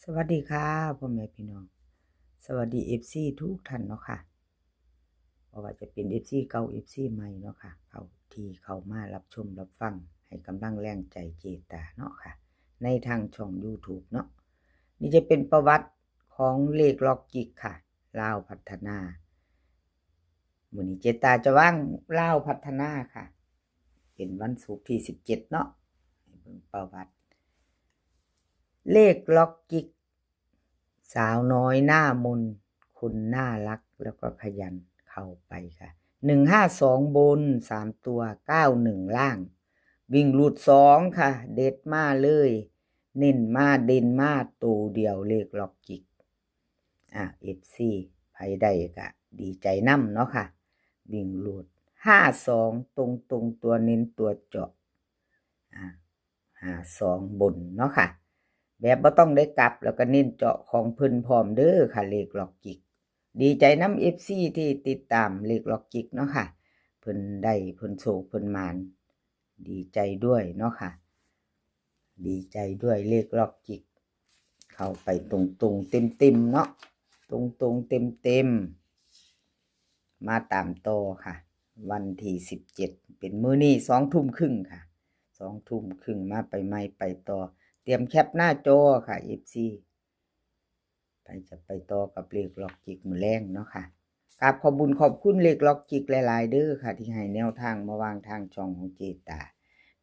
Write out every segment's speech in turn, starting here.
ສະຫວັດດີຄ່ະ ພໍ່ແມ່ພີ່ນ້ອງ ສະຫວັດດີ ເອັຟຊີ ທຸກທ່ານເນາະຄ່ະ ບໍ່ວ່າຈະເປັນ ເອັຟຊີ ເກົ່າ ເອັຟຊີ ໃໝ່ເນາະຄ່ະ ເຂົ້າ ທີ່ເຂົ້າມາຮັບຊົມຮັບຟັງ ໃຫ້ກຳລັງແຮງໃຈເຈຕາເນາະຄ່ະ ໃນທາງຊ່ອງ YouTube ເນາະ. ນີ້ຈະເປັນປະຫວັດຂອງເລກລັອກຈິກຄ່ະ ລາວພັດທະນາ. ມື້ນີ້ເຈຕາຈະວາງລາວພັດທະນາຄ່ະ ເປັນວັນສຸກທີສິບເຈັດເນາະ ໃຫ້ເບິ່ງປະຫວັດ ເລກລັອກຈິກ ສາວນ້ອຍໜ້າມົນ ຄົນໜ້າຮັກ ແລ້ວກໍຂະຫຍັນເຂົ້າໄປຄ່ະ ໜຶ່ງຫ້າສອງບົນ ສາມຕົວ ເກົ້າໜຶ່ງລ່າງ ວິ່ງຮູດສອງຄ່ະ ເດັດມາເລີຍ ເນັ້ນມາ ເດັ່ນມາໂຕດຽວ ເລກລັອກຈິກ. ອາ ເອັຟຊີ ໃຜໄດ້ກະດີໃຈນຳເນາະຄ່ະ ວິ່ງຮູດ ຫ້າສອງ ຕົງໆ ຕົວເນັ້ນຕົວເຈາະ ອາ ຫ້າສອງບົນເນາະຄ່ະ ແບບບໍ່ຕ້ອງໄດ້ກັບ ແລ້ວກໍເນັ້ນເຈາະຂອງເພິ່ນພ້ອມເດີຄ່ະ ເລກລັອກຈິກ. ດີໃຈນຳ ເອັຟຊີ ທີ່ຕິດຕາມເລກລັອກຈິກເນາະຄ່ະ ເພິ່ນໄດ້ ເພິ່ນໂຊກ ເພິ່ນໝານ ດີໃຈດ້ວຍເນາະຄ່ະ ດີໃຈດ້ວຍ ເລກລັອກຈິກ ເຂົ້າໄປຕົງໆ ເຕັມໆ ເນາະ ຕົງໆ ເຕັມໆ ມາຕາມຕໍ່ຄ່ະ ວັນທີສິບເຈັດ ເປັນມື້ນີ້ ສອງທຸ່ມຄຶ່ງຄ່ະ ສອງທຸ່ມຄຶ່ງ ມາໄປໃໝ່ໄປຕໍ່ ຕຽມແຄັບໜ້າຈໍຄ່ະ ເອັຟຊີ ໃຜຈະໄປຕໍ່ກັບເລກລັອກຈິກມື້ແລງເນາະຄ່ະ ກາບຂອບບຸນຂອບຄຸນເລກລັອກຈິກຫຼາຍໆເດີຄ່ະ ທີ່ໃຫ້ແນວທາງມາວາງທາງຊ່ອງຂອງເຈຕາ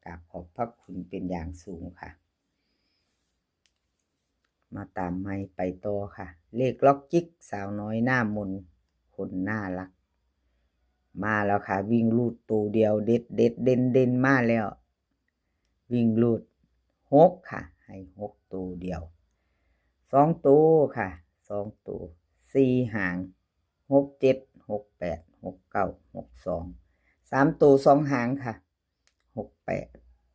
ກາບຂອບພະຄຸນເປັນຢ່າງສູງຄ່ະ. ມາຕາມໃໝ່ໄປຕໍ່ຄ່ະ ເລກລັອກຈິກ ສາວນ້ອຍໜ້າມົນ ຄົນໜ້າຮັກ ມາແລ້ວຄ່ະ ວິ່ງຮູດໂຕດຽວ ເດັດໆ ເດັ່ນໆ ມາແລ້ວ ວິ່ງຮູດຫົກຄ່ະ ໃຫ້ຫົກໂຕດຽວ ສອງໂຕຄ່ະ ສອງໂຕ ສີ່ຫາງ ຫົກເຈັດ ຫົກແປດ ຫົກເກົ້າ ຫົກສອງ ສາມໂຕສອງຫາງຄ່ະ ຫົກແປດ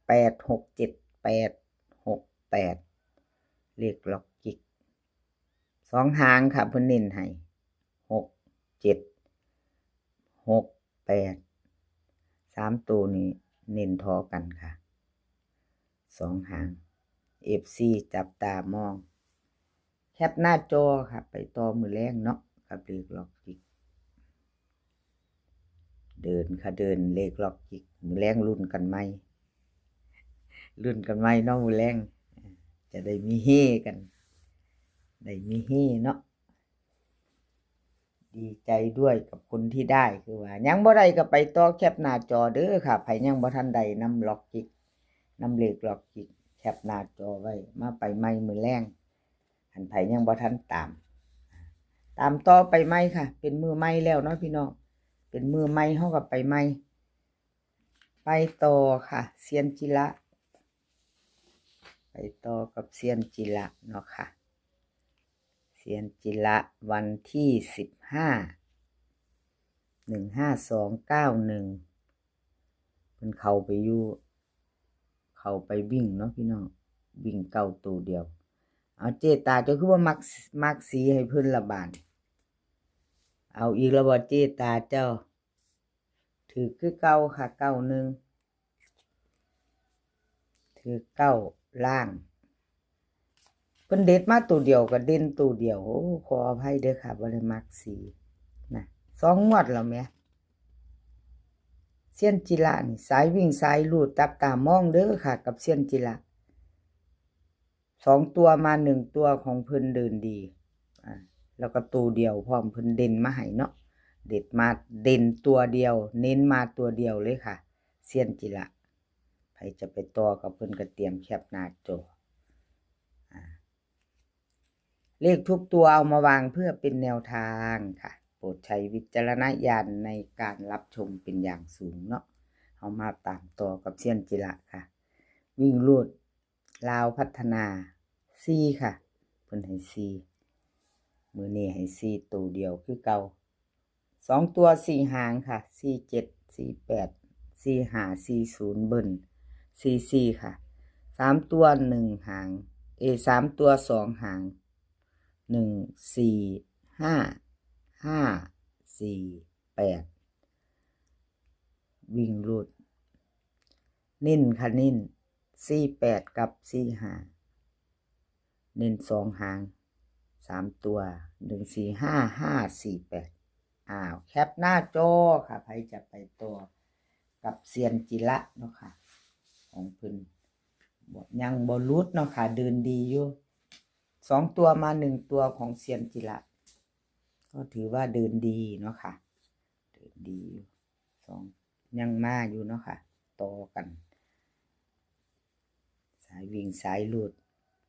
ແປດຫົກເຈັດ ແປດຫົກແປດ ເລກລັອກຈິກ ສອງຫາງຄ່ະ ເພິ່ນເນັ້ນໃຫ້ ຫົກເຈັດ ຫົກແປດ ສາມໂຕນີ້ເນັ້ນທໍ່ກັນຄ່ະ ສອງຫາງ ເອັຟຊີ ຈັບຕາມອງ ແຄັບໜ້າຈໍຄ່ະ ໄປຕໍ່ມື້ແລງເນາະ ກັບເລກລັອກຈິກ ເດີນຄ່ະເດີນ ເລກລັອກຈິກ ມື້ແລງລຸ້ນກັນໃໝ່ ລຸ້ນກັນໃໝ່ເນາະ ມື້ແລງ ຈະໄດ້ມີເຮກັນ ໄດ້ມີເຮເນາະ. ດີໃຈດ້ວຍກັບຄົນທີ່ໄດ້ ຄືວ່າຍັງບໍ່ໄດ້ກໍໄປຕໍ່ແຄັບໜ້າຈໍເດີຄ່ະ ໃຜຍັງບໍ່ທັນໄດ້ນຳລັອກຈິກ ນຳເລກລັອກຈິກ ແຄັບໜ້າຈໍໄວ້ ມາໄປໃໝ່ມື້ແລງ ຄັນໃຜຍັງບໍ່ທັນຕາມ ຕາມຕໍ່ໄປໃໝ່ຄ່ະ ເປັນມື້ໃໝ່ແລ້ວເນາະພີ່ນ້ອງ ເປັນມື້ໃໝ່ເຮົາກໍໄປໃໝ່ ໄປຕໍ່ຄ່ະ ຊຽນຈິລະ ໄປຕໍ່ກັບຊຽນຈິລະເນາະຄ່ະ ຊຽນຈິລະ ວັນທີສິບຫ້າ ໜຶ່ງຫ້າສອງເກົ້າໜຶ່ງ ເພິ່ນເຂົ້າໄປຢູ່ ເຂົ້າໄປວິ່ງເນາະພີ່ນ້ອງ ວິ່ງເກົ້າໂຕດຽວ ເອົາ ເຈຕາເຈົ້າຄືບໍ່ມັກ ມັກສີໃຫ້ເພິ່ນລະບາດ ເອົາອີກແລ້ວບໍ່ ເຈຕາເຈົ້າ ຖືກຄືເກົ່າຄ່ະ ເກົ້າໜຶ່ງ ຖືກເກົ້າລ່າງ ເພິ່ນເດັດມາໂຕດຽວກໍເດັ່ນໂຕດຽວ ໂອ້ ຂໍອະໄພເດີຄ່ະ ບໍ່ໄດ້ມັກສີນະ ສອງງວດແລ້ວແໝ ຊຽນຈິລະນີ້ ສາຍວິ່ງສາຍຮູດ ຈັບຕາມອງເດີຄ່ະ ກັບຊຽນຈິລະ ສອງຕົວມາໜຶ່ງຕົວຂອງເພິ່ນເດີນດີ ອາ ແລ້ວກໍໂຕດຽວພ້ອມ ເພິ່ນເດັ່ນມາໃຫ້ເນາະ ເດັດມາເດັ່ນຕົວດຽວ ເນັ້ນມາຕົວດຽວເລີຍຄ່ະ ຊຽນຈິລະ ໃຜຈະໄປຕໍ່ກັບເພິ່ນກໍຕຽມແຄັບໜ້າຈໍ ອາ ເລກທຸກຕົວເອົາມາວາງເພື່ອເປັນແນວທາງຄ່ະ ໂປດໃຊ້ວິຈາລະນະຍານໃນການຮັບຊົມເປັນຢ່າງສູງເນາະ ເຮົາມາຕາມຕໍ່ກັບຊຽນຈິລະຄ່ະ ວິ່ງຮູດ ລາວພັດທະນາ ສີ່ຄ່ະ ເພິ່ນໃຫ້ສີ່ ມື້ນີ້ໃຫ້ສີ່ໂຕດຽວຄືເກົ່າ ສອງຕົວສີ່ຫາງຄ່ະ ສີ່ເຈັດ ສີ່ແປດ ສີ່ຫ້າ ສີ່ສູນ ເບິ້ນ ສີ່ສີ່ຄ່ະ ສາມຕົວໜຶ່ງຫາງ ເອ ສາມຕົວສອງຫາງ ໜຶ່ງສີ່ຫ້າ ຫ້າສີ່ແປດ ວິ່ງຮູດ ເນັ້ນຄ່ະ ເນັ້ນ ສີ່ແປດ ກັບ ສີ່ຫ້າ ເນັ້ນສອງຫາງ ສາມຕົວ ໜຶ່ງສີ່ຫ້າ ຫ້າສີ່ແປດ. ອ້າວ ແຄປໜ້າຈໍຄ່ະ ໃຜຈະໄປຕໍ່ກັບຊຽນຈິລະເນາະຄ່ະ ຂອງເພິ່ນ ບໍ່ ຍັງບໍ່ຫຼຸດເນາະຄ່ະ ເດີນດີຢູ່ ສອງຕົວມາໜຶ່ງຕົວຂອງຊຽນຈິລະ ກໍຖືວ່າເດີນດີເນາະຄ່ະ ເດີນດີຢູ່ ສອງ ຍັງມາຢູ່ເນາະຄ່ະ ຕໍ່ກັນ ສາຍວິ່ງສາຍຮູດ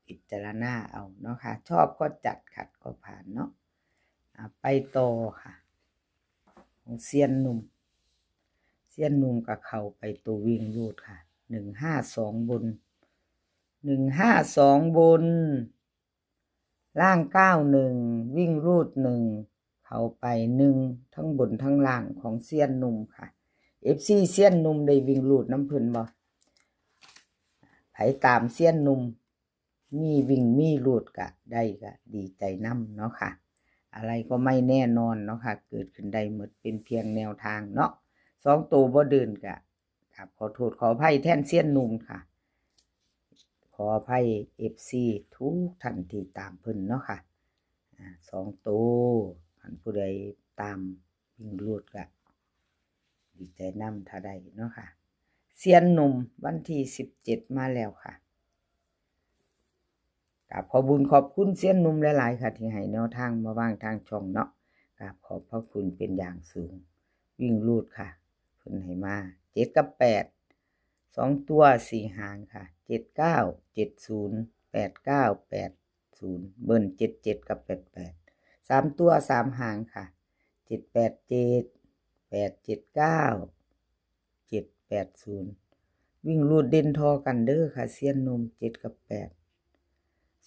ພິຈາລະນາເອົາເນາະຄ່ະ ຊອບກໍຈັດ ຂັດກໍຜ່ານເນາະ. ອາ ໄປຕໍ່ຄ່ະ ຂອງຊຽນໜຸ່ມ ຊຽນໜຸ່ມກໍເຂົ້າໄປໂຕວິ່ງຮູດຄ່ະ ໜຶ່ງຫ້າສອງບົນ ໜຶ່ງຫ້າສອງບົນ ລ່າງເກົ້າໜຶ່ງ ວິ່ງຮູດໜຶ່ງ ເຂົ້າໄປໜຶ່ງ ທັງບົນທັງລ່າງຂອງຊຽນໜຸ່ມຄ່ະ. ເອັຟຊີຊຽນໜຸ່ມໄດ້ວິ່ງຮູດນຳເພິ່ນບໍ່? ໃຜຕາມຊຽນໜຸ່ມ ມີວິ່ງມີຮູດກະໄດ້ ກະດີໃຈນຳເນາະຄ່ະ. ອະໄລກໍໄມ່ແນ່ນອນເນາະຄ່ະ ເກີດຂຶ້ນໄດ້ໝົດ ເປັນພຽງແນວທາງເນາະ. ສອງໂຕບໍ່ເດີນກະ ກາບຂໍໂທດຂໍອະໄພແທນຊຽນໜຸ່ມຄ່ະ ຂໍອະໄພເອັຟຊີທຸກທ່ານທີ່ຕາມເພິ່ນເນາະຄ່ະ. ອາ ສອງໂຕ ຄັນຜູ້ໃດຕາມວິ່ງຮູດກະດີໃຈນຳຖ້າໄດ້ເນາະຄ່ະ. ຊຽນໜຸ່ມວັນທີສິບເຈັດມາແລ້ວຄ່ະ. ກາບຂອບບຸນຂອບຄຸນຊຽນໜຸ່ມຫຼາຍໆຄ່ະ ທີ່ໃຫ້ແນວທາງມາວາງທາງຊ່ອງເນາະ ກາບຂອບພະຄຸນເປັນຢ່າງສູງ. ວິ່ງຮູດຄ່ະ ເພິ່ນໃຫ້ມາເຈັດກັບແປດ ສອງຕົວສີ່ຫາງຄ່ະ ເຈັດເກົ້າ ເຈັດສູນ ແປດເກົ້າ ແປດສູນ ເບິ້ນເຈັດເຈັດກັບແປດແປດ ສາມຕົວສາມຫາງຄ່ະ ເຈັດແປດເຈັດ ແປດເຈັດເກົ້າ ເຈັດແປດສູນ. ວິ່ງຮູດເດັ່ນທໍ່ກັນເດີຄ່ະ ຊຽນໜຸ່ມ ເຈັດກັບແປດ.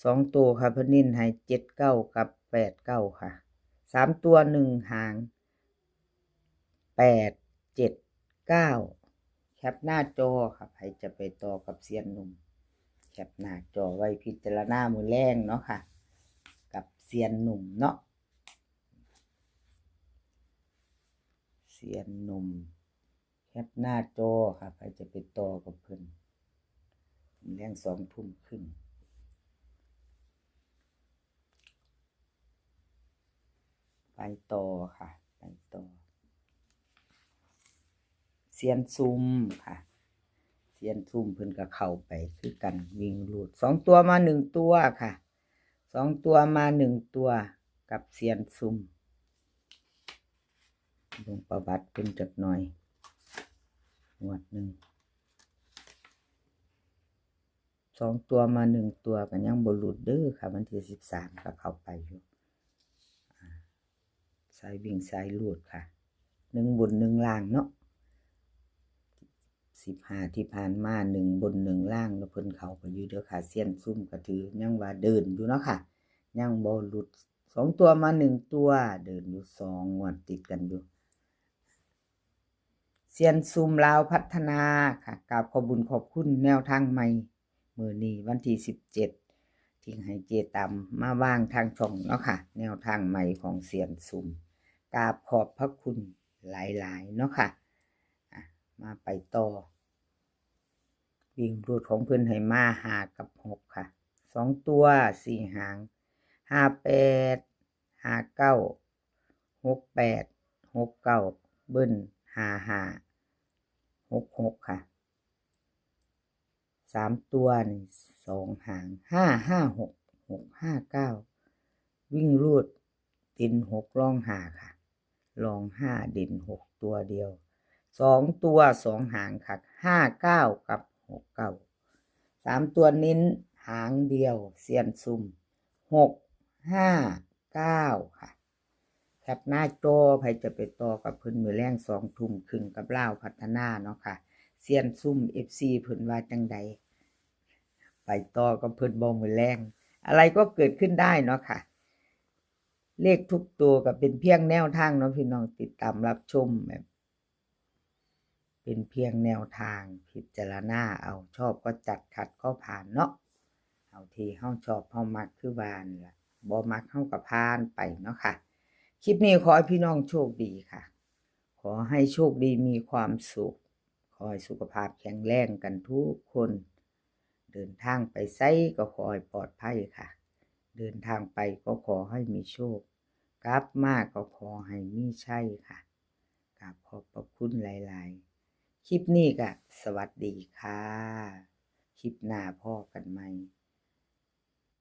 ສອງໂຕຄ່ະ ເພິ່ນເນັ້ນໃຫ້ເຈັດເກົ້າກັບແປດເກົ້າຄ່ະ. ສາມຕົວໜຶ່ງຫາງ ແປດເຈັດເກົ້າ. ແຄປໜ້າຈໍຄ່ະ ໃຜຈະໄປຕໍ່ກັບຊຽນໜຸ່ມ ແຄປໜ້າຈໍໄວ້ພິຈາລະນາມື້ແລງເນາະຄ່ະ ກັບຊຽນໜຸ່ມເນາະ. ຊຽນໜຸ່ມ ແຄປໜ້າຈໍຄ່ະ ໃຜຈະໄປຕໍ່ກັບເພິ່ນ ແລງສອງທຸ່ມຄຶ່ງ. ໄປຕໍ່ຄ່ະ ໄປຕໍ່ ຊຽນຊຸມຄ່ະ ຊຽນຊຸມເພິ່ນກໍເຂົ້າໄປຄືກັນ ວິ່ງຮູດ ສອງຕົວມາໜຶ່ງຕົວຄ່ະ ສອງຕົວມາໜຶ່ງຕົວ ກັບຊຽນຊຸມ. ເບິ່ງປະຫວັດເພິ່ນຈັກໜ່ອຍ ງວດໜຶ່ງ ສອງຕົວມາໜຶ່ງຕົວກໍຍັງບໍ່ຫຼຸດເດີຄ່ະ ວັນທີສິບສາມກໍເຂົ້າໄປຢູ່ ອາ ສາຍວິ່ງສາຍຮູດຄ່ະ ໜຶ່ງບົນໜຶ່ງລ່າງເນາະ. ສິບຫ້າທີ່ຜ່ານມາ ໜຶ່ງບົນໜຶ່ງລ່າງ ແລ້ວເພິ່ນເຂົ້າໄປຢູ່ເດີຄ່ະ ຊຽນຊຸມກໍຖືຍັງວ່າເດີນຢູ່ເນາະຄ່ະ ຍັງບໍ່ຫຼຸດ ສອງຕົວມາໜຶ່ງຕົວ ເດີນຢູ່ສອງງວດຕິດກັນຢູ່. ຊຽນຊຸມລາວພັດທະນາຄ່ະ ກາບຂອບບຸນຂອບຄຸນແນວທາງໃໝ່ ມື້ນີ້ວັນທີສິບເຈັດ ທີ່ໃຫ້ເຈຕຳມາວາງທາງຊ່ອງເນາະຄ່ະ ແນວທາງໃໝ່ຂອງຊຽນຊຸມ ກາບຂອບພະຄຸນຫຼາຍໆເນາະຄ່ະ. ອາ ມາໄປຕໍ່ ວິ່ງຮູດຂອງເພິ່ນໃຫ້ມາຫ້າກັບຫົກຄ່ະ ສອງຕົວສີ່ຫາງ ຫ້າແປດ ຫ້າເກົ້າ ຫົກແປດ ຫົກເກົ້າ ເບິ້ນ ຫ້າຫ້າ ຫົກຫົກຄ່ະ. ສາມຕົວນີ້ສອງຫາງ ຫ້າຫ້າຫົກ ຫົກຫ້າເກົ້າ ວິ່ງຮູດເດັ່ນຫົກ ລອງຫ້າຄ່ະ ລອງຫ້າ ເດັ່ນຫົກຕົວດຽວ ສອງຕົວສອງຫາງຄັກ ຫ້າເກົ້າກັບຫົກເກົ້າ ສາມຕົວເນັ້ນຫາງດຽວ ຊຽນຊຸມ ຫົກຫ້າເກົ້າຄ່ະ. ແຄປໜ້າຈໍ ໃຜຈະໄປຕໍ່ກັບເພິ່ນມື້ແລງສອງທຸ່ມຄຶ່ງກັບລາວພັດທະນາເນາະຄ່ະ ຊຽນຊຸມ ເອັຟຊີເພິ່ນວ່າຈັ່ງໃດ ໄປຕໍ່ກັບເພິ່ນບໍ່ມື້ແລງ ອະໄລກໍເກີດຂຶ້ນໄດ້ເນາະຄ່ະ ເລກທຸກໂຕກໍເປັນພຽງແນວທາງເນາະ ພີ່ນ້ອງຕິດຕາມຮັບຊົມແບບ ເປັນພຽງແນວທາງ ພິຈາລະນາເອົາ ຊອບກໍຈັດ ຂັດກໍຜ່ານເນາະ ເອົາທີ່ເຮົາຊອບເຮົາມັກ ຄືວ່ານັ້ນລະ ບໍ່ມັກເຮົາກໍຜ່ານໄປເນາະຄ່ະ. ຄລິບນີ້ຂໍໃຫ້ພີ່ນ້ອງໂຊກດີຄ່ະ ຂໍໃຫ້ໂຊກດີມີຄວາມສຸກ ຂໍໃຫ້ສຸຂະພາບແຂງແຮງກັນທຸກຄົນ ເດີນທາງໄປໃສກໍຂໍໃຫ້ປອດໄພຄ່ະ. ເດີນທາງໄປກໍຂໍໃຫ້ມີໂຊກ ກັບມາກໍຂໍໃຫ້ມີໄຊຄ່ະ. ກາບຂອບພະຄຸນຫຼາຍໆ. ຄລິບນີ້ກໍສະຫວັດດີຄ່ະ. ຄລິບໜ້າພໍ້ກັນໃໝ່.